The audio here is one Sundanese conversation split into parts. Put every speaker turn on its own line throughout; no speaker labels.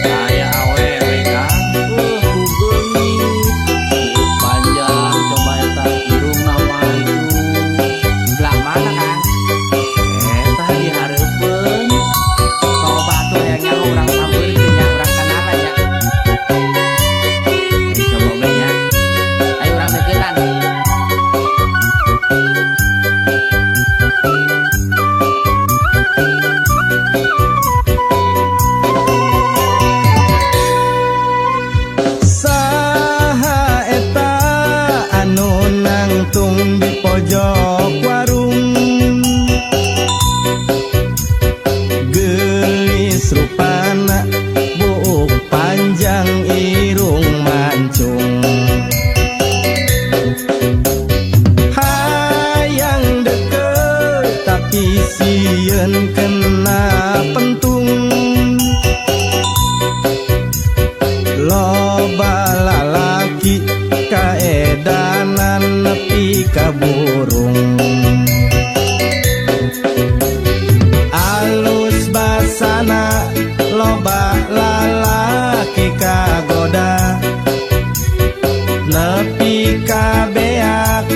Aya awewe, Kang. Ku geulis. Buuk panjang, coba eta irungna mancung.
Belah mana, Kang?
Eta di hareupeun.
Coba atuh hayang nyaho, urang sampeurkeun nya, urang kenalan nya.
Coba we nya.
Ayo urang deukeutan.
Saha eta anu nangtung di pojok warung? Geulis rupana, buuk panjang, irung mancung. Hayang deket tapi sieun kena pentung. Loba lalaki kaedanan nepi ka burung. Alus basana, loba lalaki kagoda, nepi ka beak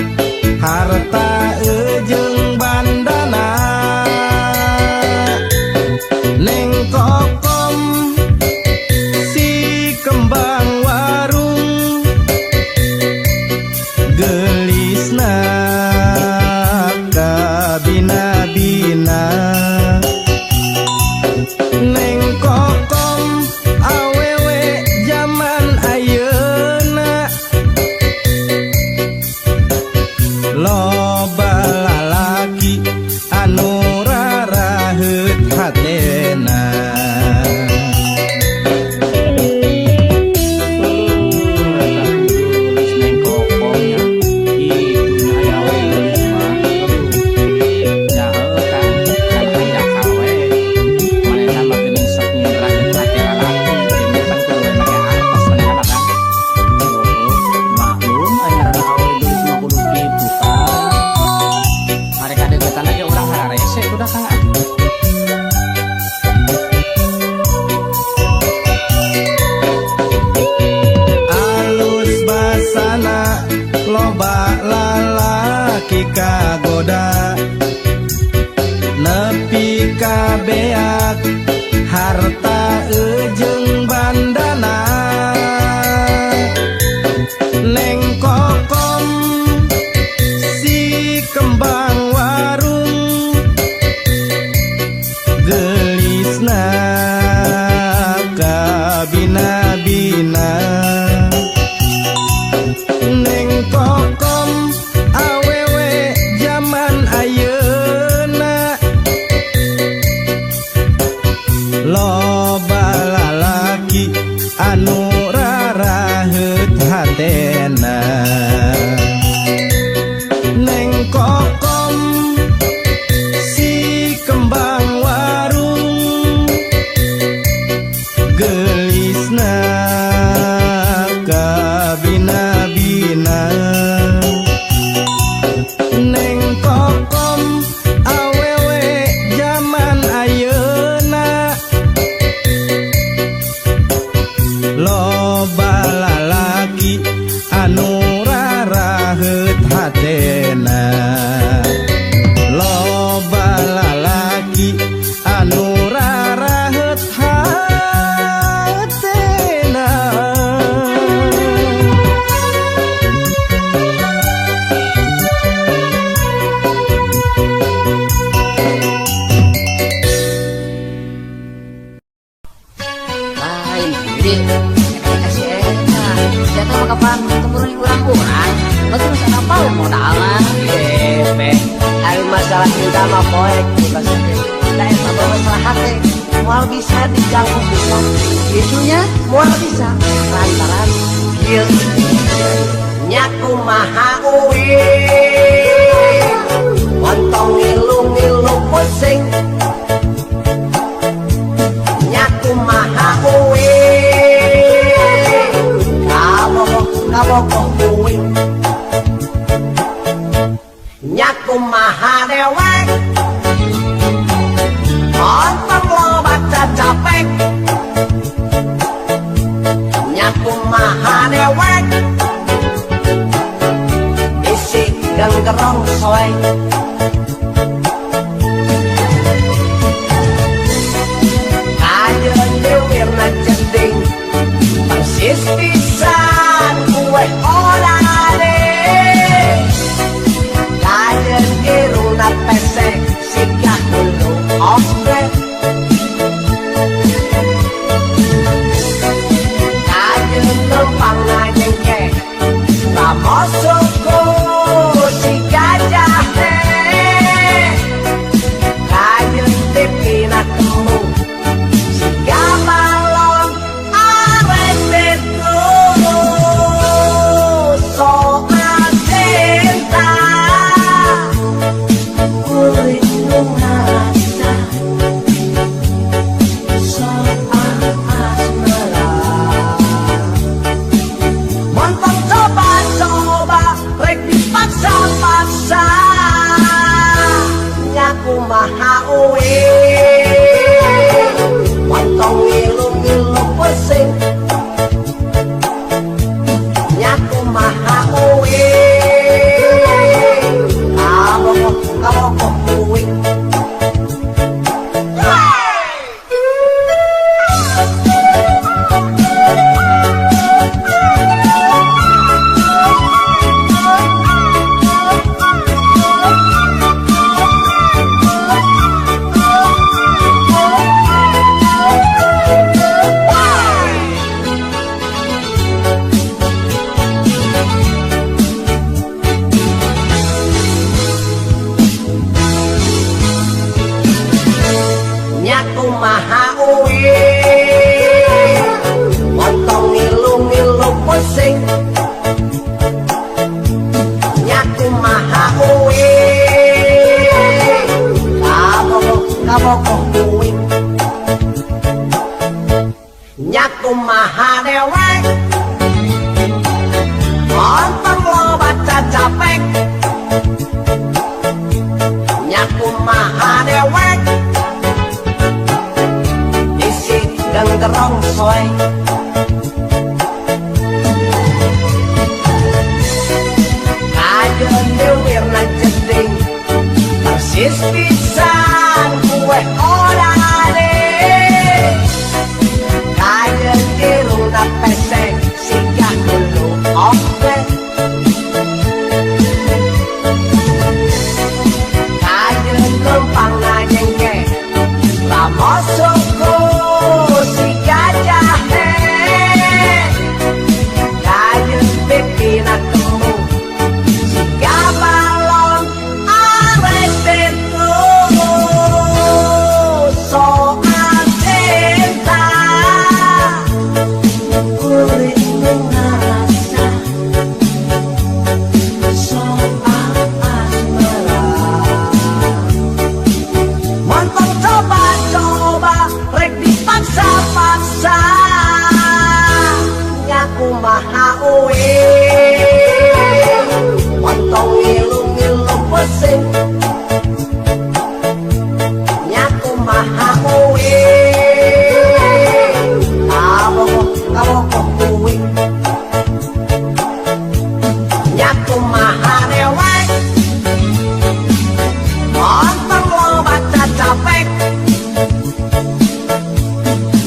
harta eujeung bandana. Neng Kokom si kembang warung, gelisna kabina-bina. Neng Kokom awewe jaman ayeuna, loba lalaki anu raraheut hatena.
Eta ku geulis Neng Kokom nya. Kitu nya aya awewe geulis mah. Aduh. Nya heuh, Kang, kan hanjakal we. Manehna mah geuning sok nyindrakeun laki lalaki, jeung kan kudu we make artos manehna mah, Kang. Heuh, maklum aya ngaranna awewe geulis mah kudu kitu, Kang.
Mereka deukeutan lagi urang hararese udah, Kang, ah.
Alus basana, loba lalaki kagoda, nepi ka beak harta eujeung bandana. Neng Kokom si kembang warung, gelisna kabina-bina. Neng Kokom awewe jaman ayeuna, loba lalaki anu raraheut hatena. Neng Kokom si kembang warung, gelisna kabina-bina. Neng Kokom awewe jaman ayeuna, loba lalaki anu raraheut hatena. Loba lalaki anu raraheut hatena.
Lain diri, eta si eta. Si eta mah kapan ketemu di urang-urang. Berarti masa apa modal mah.
Beh, ari masalah cinta mah poek bebas teh. Da eta mah masalah hate, moal bisa diganggu gugat.
Itunya
Moal bisa lantaran kieu nya kumaha uing. Montong ngilu-ngilu pusing. Nya kumaha uing. Kabogoh kabogoh uing. Nya kumaha dewek. Montong loba cacapek. Nyakumaha uing montong ngilu-ngilu pusing nyakumaha uing kabogoh uing nyakumaha dewek montong loba cacapek nyakumaha dewek isi genggerong soe kajeun dewirna jeding persis pisan kue odading kajeun irungna pesek siga hulu oke kajeun lempangna jengke ramos suku siga jahe kajeun pipina kembung siga balon arek terus soal cinta kulit ngarasa soal asmara montong coba-coba rek dipaksa-paksa nyakumaha uing montong ngilu-ngilu pusing nyakumaha uing kabogoh uing nyakumaha dewek montong loba cacapek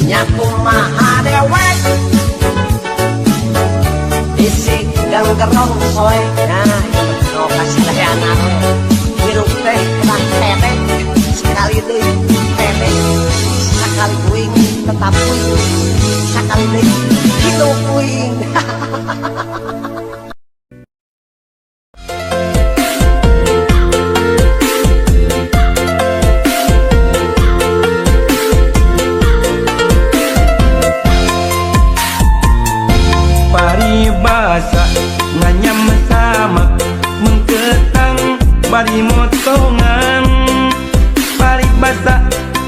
nyakumaha dewek isi ganggerong soe. Nah itu kasih lehana hirup teh kedah teteh sekali deui teteh sakali uing tetap uing sakali deui hidup uing.
Paribasa nganyam sama mengketang bari motongan paribasa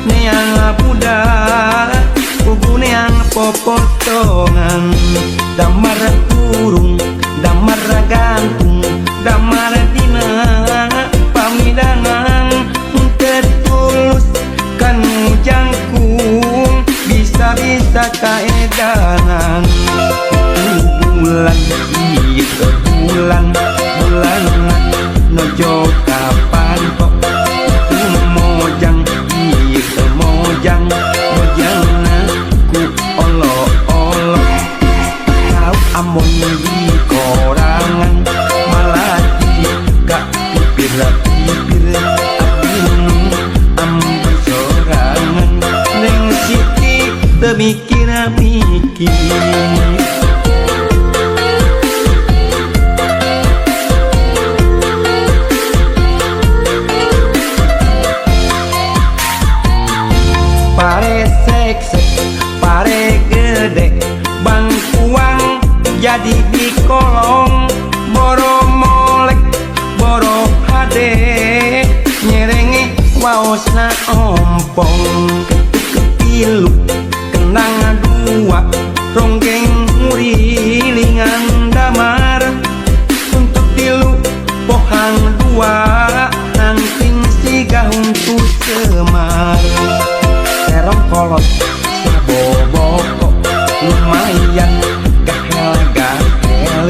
neang budak pugu neang popotongan damar kurung damar gantung damar dina pamidangan tetulus kanu jangkung bisa-bisa kaedanan bulan ieu bulan bulan nojo kapan kok mojang ieu mojang mojangna ku olo-olo kau amon di korangan malati ka pipir-pipir abdi ambon sorangan neng Siti teu mikir-mikir. Pare seksek, pare gede, bangkuang jadi di kolong, boro molek, boro hade, nyerenge waosna ompong, kepilu, kenang dua, ronggeng murilingan damar, untuk tilu, pohang dua, nangking siga huntu semar. Terong kolot saboboko lumayan gahel gahel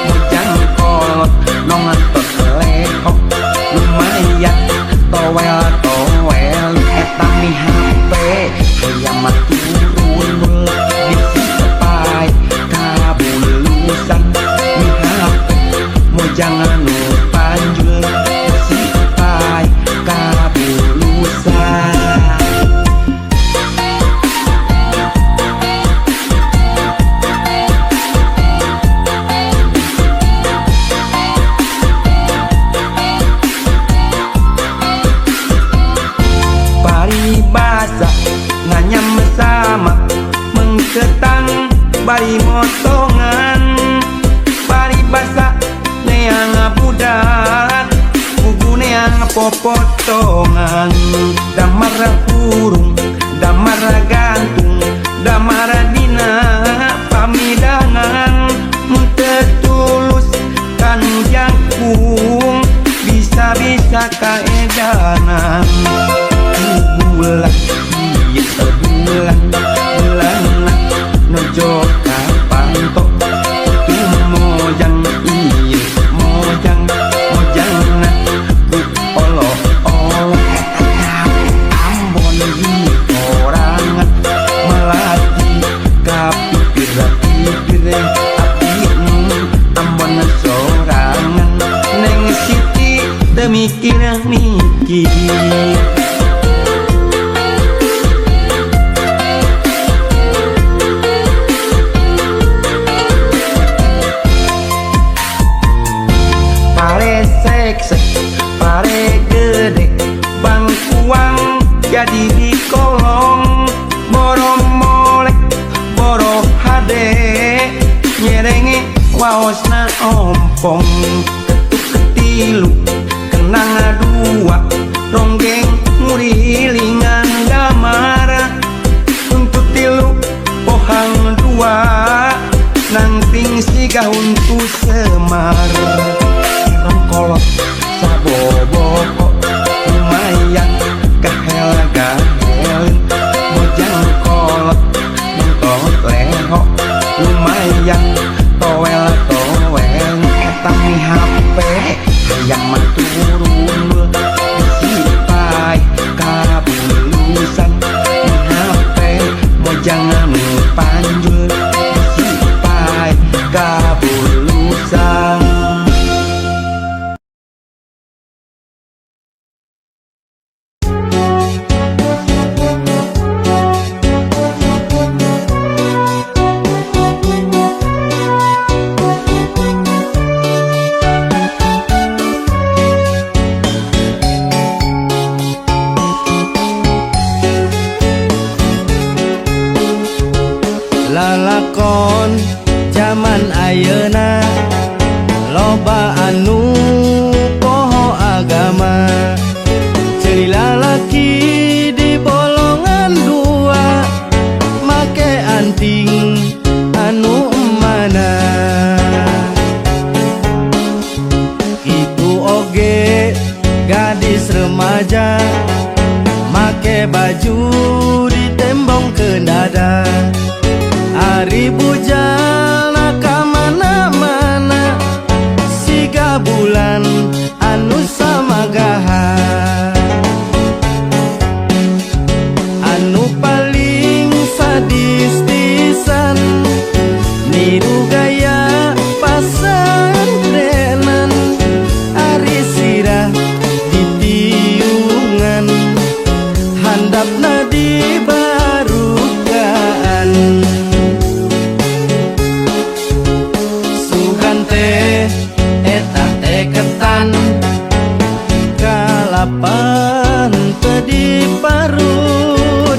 mojang kolot nongantot lehok lumayan towel towel eta mi HP hayam turun bisi tepai kabulusan mi HP mojang anu panjul bisi tepai kabulusan. Paribasa Ketang bari motongan bari basa neang budak buku neang popotongan damar hurung damar gantung damar dina pamidangan mun teu tulus kanu jangkung bisa-bisa kaedanan bulan ieu bulan bulan nojo kapantok tu mojang ieu mojang mojangna ku olo olo Ambon di korangan melati kapipir pipir abdi Ambon sorangan Neng Siti teu mikir mikir. Pare seksek, pare gede, bangkuang jadi di kolong, boro molek, boro hade, nyerenge waosna ompong, ketuk ketilu, kenang dua, ronggeng ngurilingan damar, tuntut tilu, pohang dua, nangting siga huntu Semar. Kolot saboboko lumayan gahel gahel mojang kolot nonton leho lumayan toel toel eta mi HP hayang mah turun disipai kabulusan mi HP mojang anu panjul disipai kabulusan.
Lalakon jaman ayeuna loba anu poho agama, ceuli lalaki di bolongan dua make anting anu mana. Kitu oge gadis remaja make baju ditembong ke dada. Ari bujana ka mana-mana siga bulan anu samagaha. Anu paling sadis pisan niru gaya pasantrenan, ari sirah ditiungan handapna dibarukaan. Eta teh ketan kalapan teu diparut,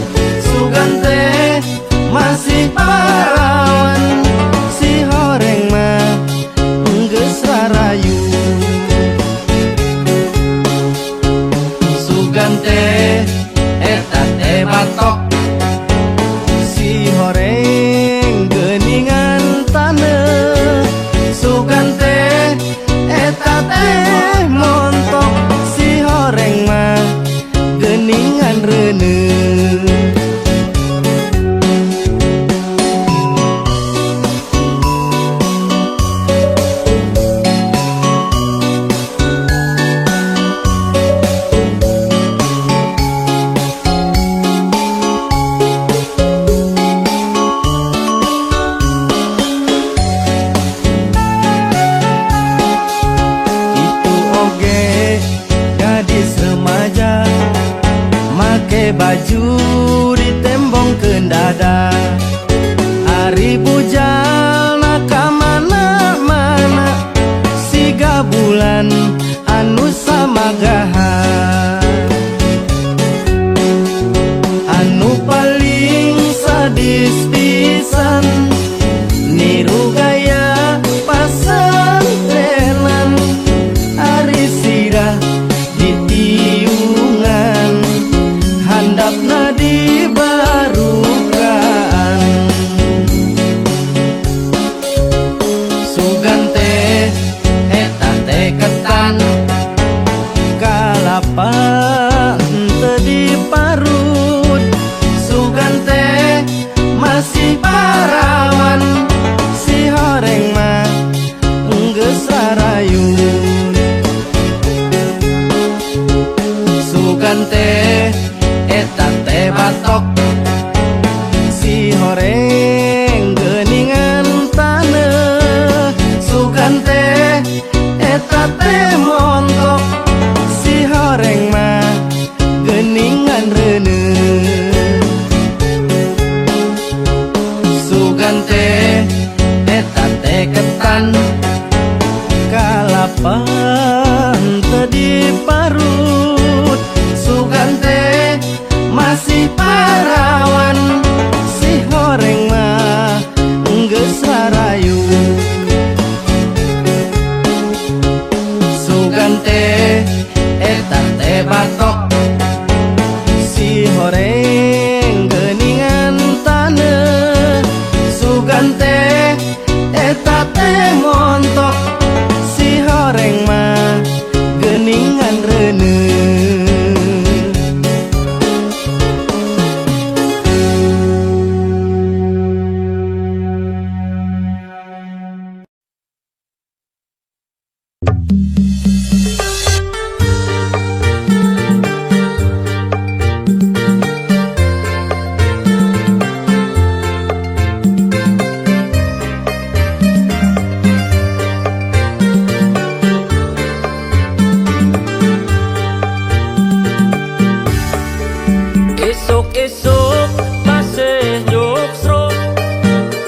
Hirup masih nyuksruk,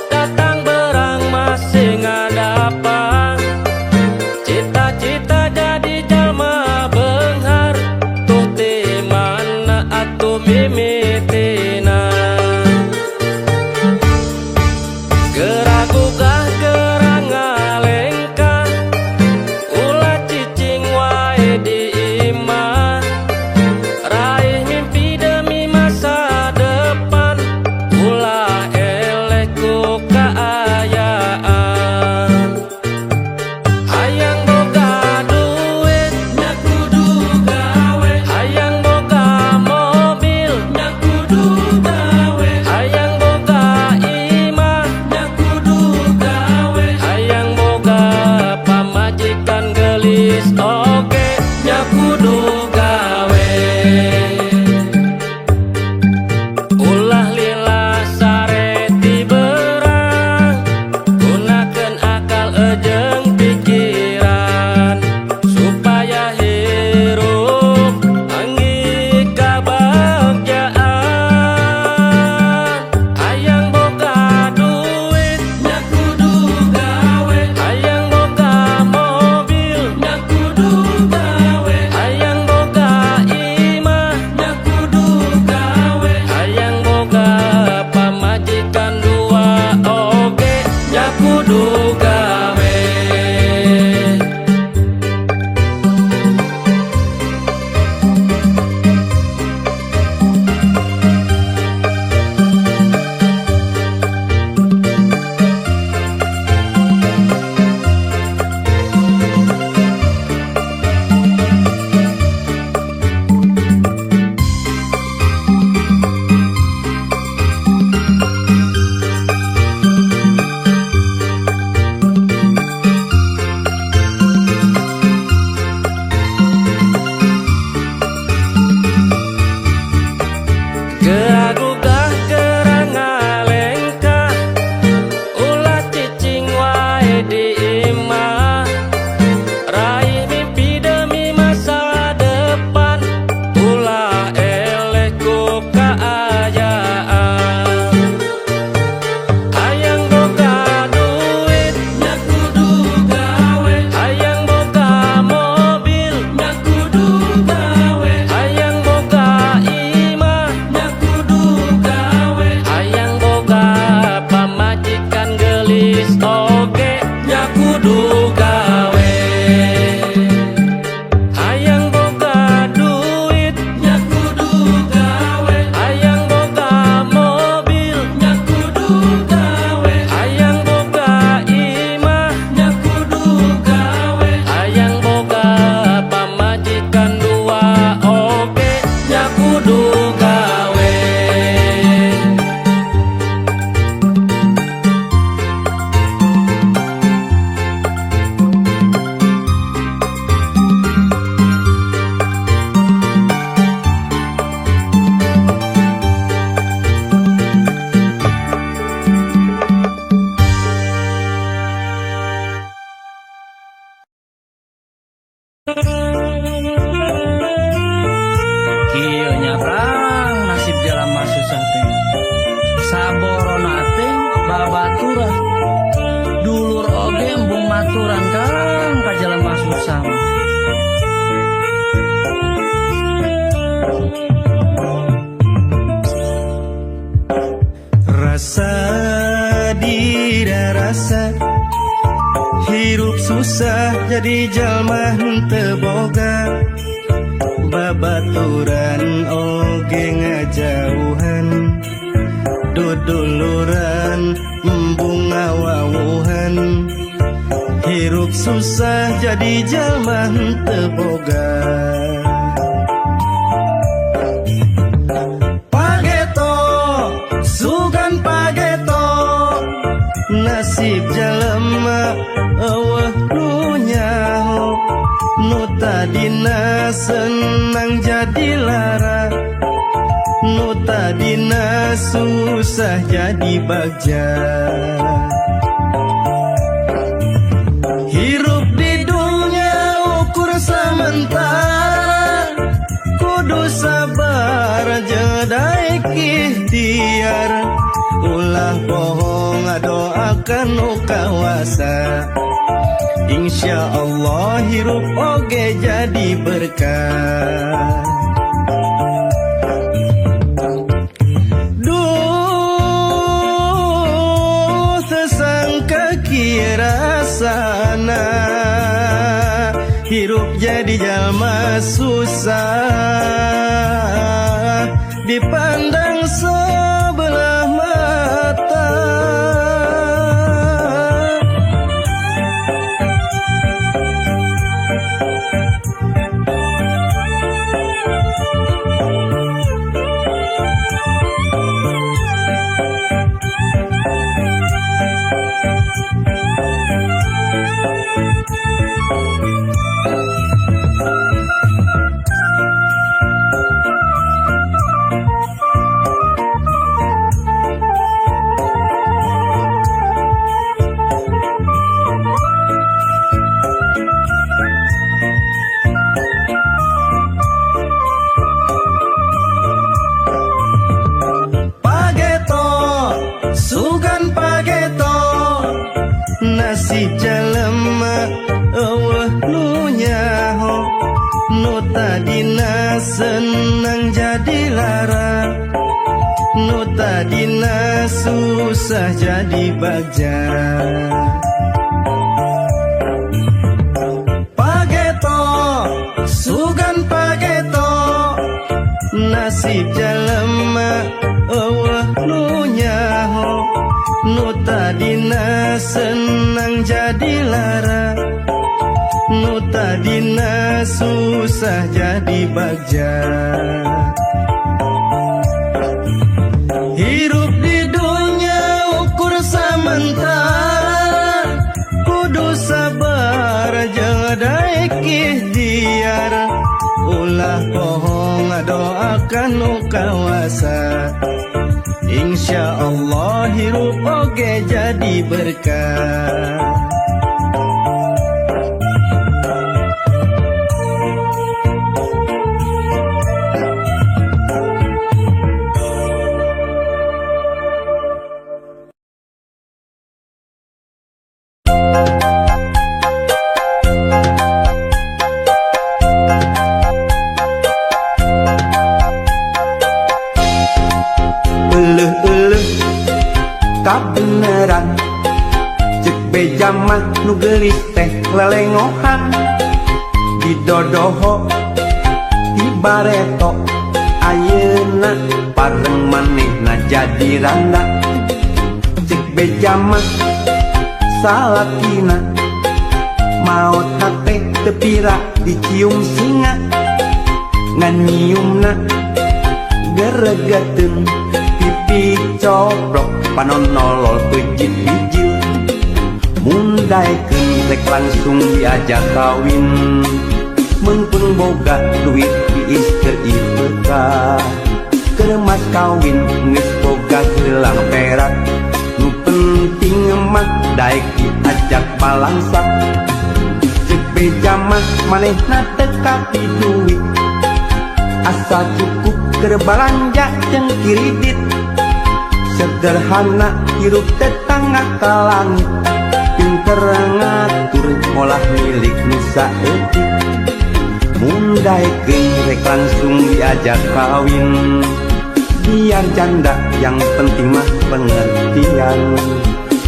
datang berang masih ngadapan. Cita-cita jadi jalma beunghar, tuh ti mana atuh mimitina. Geura gugah geura ngalengkah, ulah cicing wae di imah. Raih mimpi demi masa depan, ulah eleh ku kaayaan. Hayang boga duit nya kudu gawe, hayang boga mobil nya kudu gawe, hayang boga imah nya kudu gawe, hayang boga pamajikan geulis oge nya kudu gawe. Ulah lila sare ti beurang, gunakeun akal jeung pikiran, supaya hirup manggih kabahagiaan. Hayang boga duit nya kudu gawe, hayang boga mobil nya kudu gawe, hayang boga imah nya kudu gawe, hayang boga pamajikan dua oge nya kudu gawe. Geura gugah geura ngalengkah, ulah cicing wae di imah. Raih mimpi demi masa depan, ulah eleh ku kaayaan. Hayang boga duit nya kudu gawe, hayang boga mobil nya kudu gawe, hayang boga imah nya kudu gawe, hayang boga pamajikan geulis oge nya kudu gawe. Hayang boga duit nya kudu gawe, hayang boga mobil nya kudu gawe, hayang boga imah nya kudu gawe, hayang boga pamajikan dua oge nya kudu gawe.
Kieu nya Prang, nasib jelema susah teh. Saborona teh babaturah. Dulur oge embung maturan Kang ka jelema susah mah.
Rasa dirasa hirup susah jadi jalma henteu boga, babaturan oge ngajauhan, duduluran embung ngawawuhan. Hirup susah jadi jalma henteu boga. Pageto sugan pageto, nasib jelema eueuh nu nyaho, nu tadina senang jadi lara, nu tadina susah jadi bagja. Hirup di dunia ukur sementara, kudu sabar jeung jeung daek ikhtiar. Ulah bohong ngadoakeun nu kawasa, insya Allah hirup oge jadi berkah. Duh sesangka kirasana, hirup jadi jalma susah, dipandang sebelah mata. Sugan pageto nasib jelema eueuh nu nyaho, nu tadina senang jadi lara, nu tadina susah jadi bagja. Pageto sugan pageto nasib jelema eueuh nu nyaho, nu tadina senang jadi lara, nu tadina susah jadi bagja. Hirup di dunia ukur sementara, kudu sabar jeung daek ikhtiar. Ulah bohong ngadoakeun nu kawasa, insya Allah hirup oge jadi berkah.
Kabeneran cek beja mah nu geulis teh lelengohan, didodoho ti bareto ayeuna pareng manehna jadi randa. Cek beja mah salakina maot hate teu pira dicium singa, ngan nyiumna geregeteun pipi coplok panon nolol pejit bijil. Mun daekeun rek langsung diajak kawin, meungpeung boga duit diis keur ipeka. Keur mas kawin geus boga gelang perak, nu penting mah daek diajak balangsak. Ceuk beja mah manehna teu kapi duit, asal cukup keur balanja jeung kiridit. Sederhana hirup tetangga ka langit, pinter ngatur molah milik nu saeutik. Mun daekeun rek langsung diajak kawin, biar janda yang penting mah pengertian.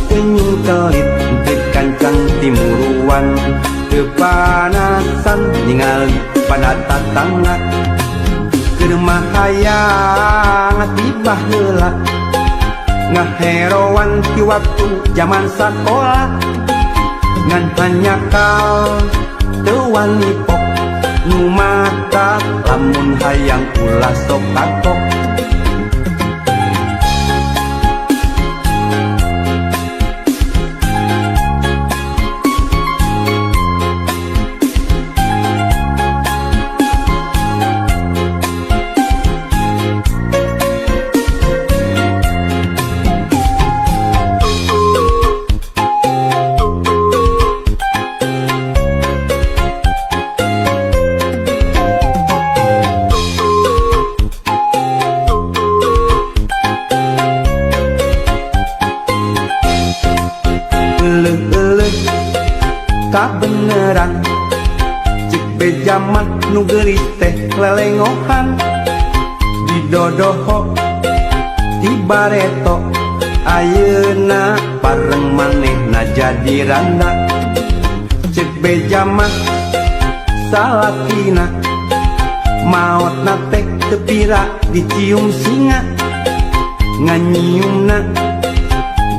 Tenyum kelit teu kancang timuruan, teu panasan ningali pada tatangga. Keur mah hayang tibah heula, ngaheroan ti waktu zaman sakola. Ngan hanyakal teu wani pok, nu mata lamun hayang ulah sok takok. kabeneran. Cek beja mah nu geulis teh lelengohan, didodoho ti bareto ayeuna pareng manehna jadi randa. Cek beja mah salakina maotna teh teu pira dicium singa, nganyiumna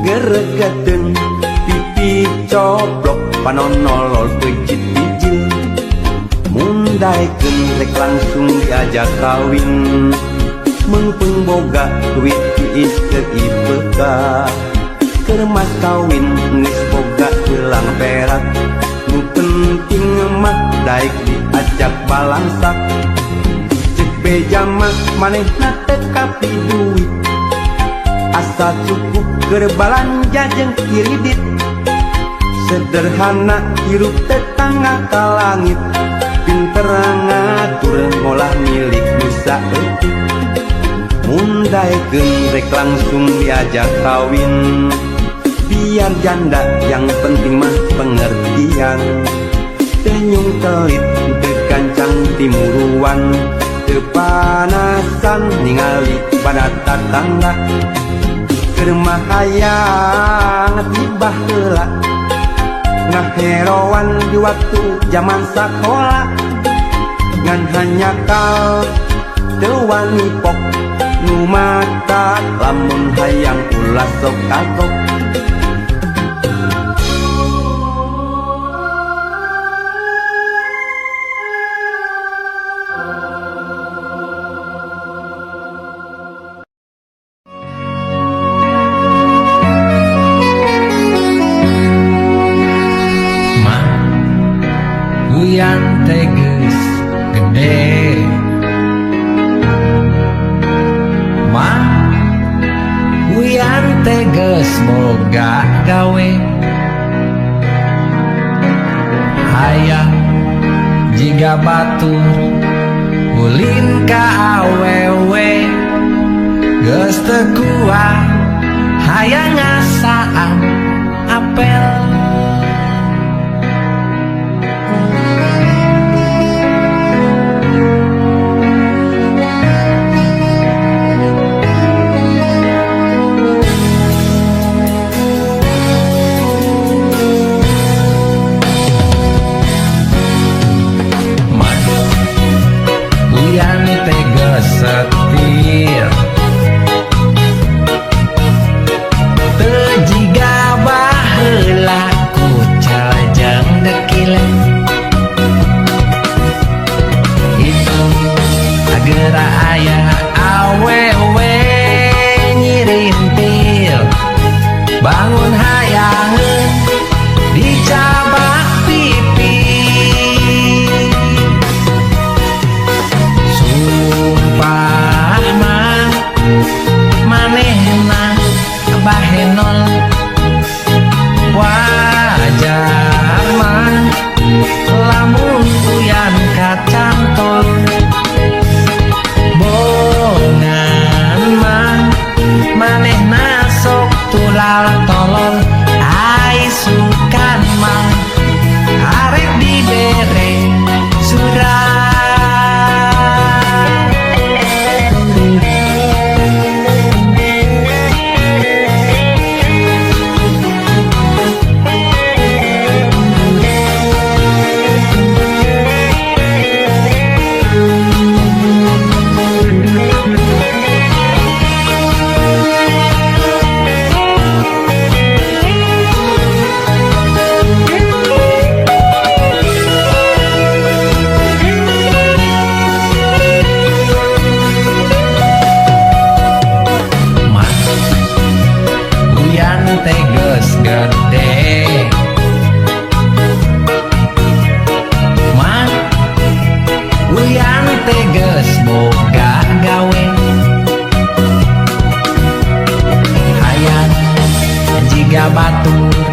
geregeteun pipi coplok panon nolol peuncit bijil. Mun daekeun rek langsung diajak kawin, meungpeung boga duit tiis keur IPK. Keur mas kawin geus boga gelang perak, nu penting mah daek diajak balangsak. Cek beja mah manehna teu kapi duit, asal cukup keur balanja jeung kiridit. Sederhana hirup tetangga ka langit, pinter ngatur ngolah milik nu saeutik. Mun daekeun rek langsung diajak kawin, biar janda yang penting mah pengertian. Teu nyungkelit teu gancang timuruan, teu panasan ningali pada tatangga. Keur mah hayang tibah heula, ngaheroan di waktu zaman sakola. Ngan hanjakal teu wani pok, nu mata lamun hayang ulah sok kagok.
Uyan teh geus gede, mah uyan teh geus boga gawe, hayang jiga batur ulin ka awewe, geus teu kuat hayang ngasaan apel. Setir teu jiga baheula kucel jeung dekil, itu agera aya awewe nyirintil, bangun hayangeun dicabak pipi. Sumpah mah manehna bahenol, wajar mah lamun uyan kacantol. Bongan mah manehna sok tulal tolol, ai sukan mah arek dibere surat. Gede mah uyan teh geus boga gawe, hayang jiga batur